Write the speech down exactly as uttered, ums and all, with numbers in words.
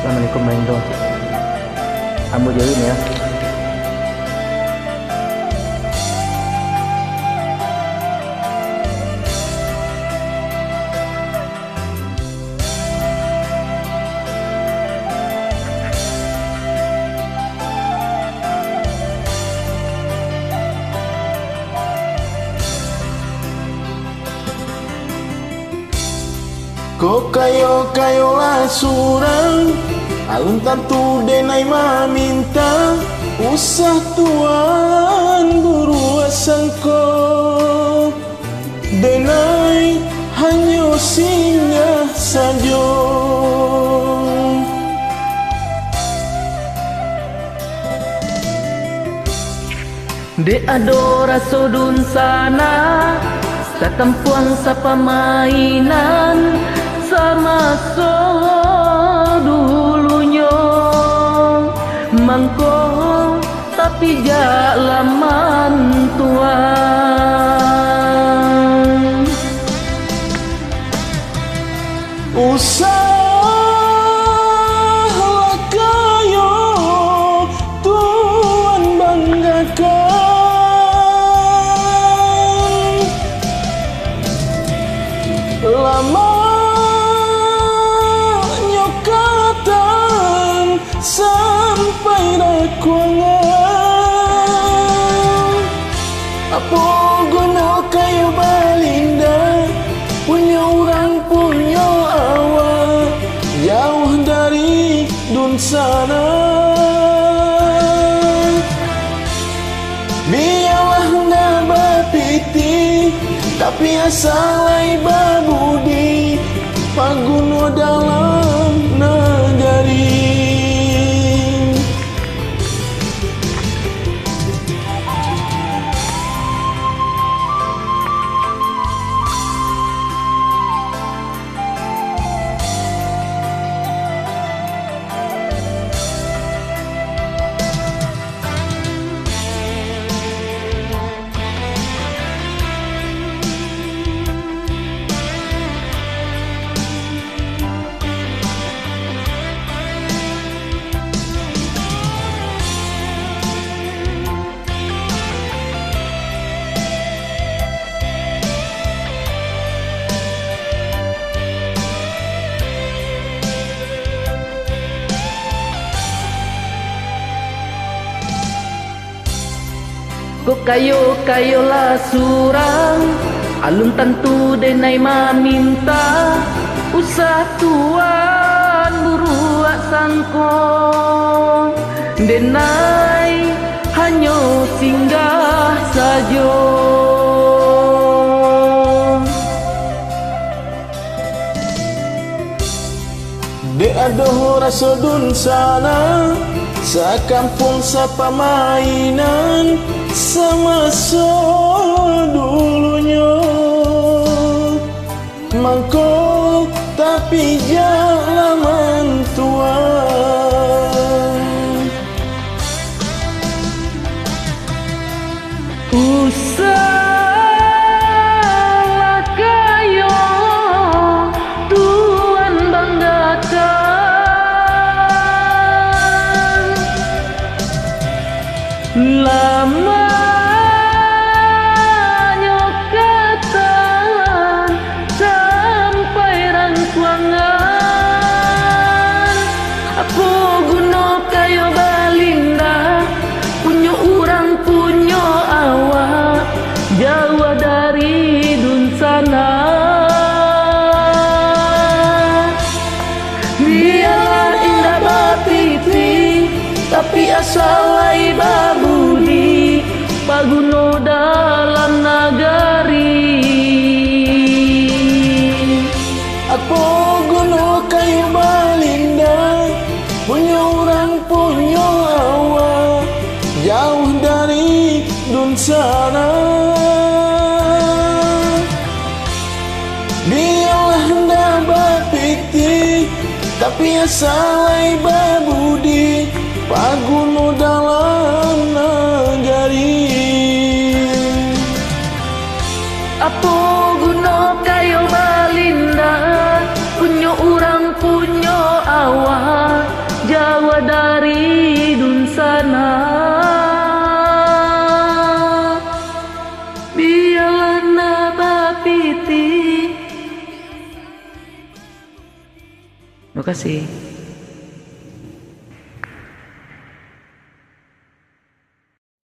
Assalamualaikum, Bang Indo. Ambo jauhin, ya. Ko kayo-kayo lah surang, alun tantu denai maminta, usah tuan buruak sangko. Denai hanyo singgah sajo. Dek ado raso dunsanak, sakampuang sapamainan, samaso dulunyo. Mangko tapi jak laman tuan. Usah lah kayo tuan banggakan. Lamaknyo katan sampai dakuangan. Apo guno kayo balinda, punyo urang punyo awak, jauah dari dunsanak? Bialah ndak bapitih, tapi asa lai babudi, paguno dalam nagari. Ko kayo-kayo lah surang, alun tantu denai maminta, usah tuan buruak sangko, denai hanyo singgah sajo. Dek ado raso dunsanak, sakampuang sapamainan, samaso dulunyo. Mangko tapi jak laman tuan. Usah lah kayo tuan banggakan. Lamaknyo katan sampai rangkuangan. Apo guno kayo balinda, punyo urang punyo awak, jauah dari dunsanak? Bialah indak bapitih, tapi asa lai babudi, paguno dalam nagari. Apo guno kayo balinda, punyo urang punyo awak, jauah dari dunsanak? Bialah ndak bapitih, tapi asa lai babudi, paguno dalam nagari. Apo guno kayo balinda, punyo urang punyo awak, Terima kasih.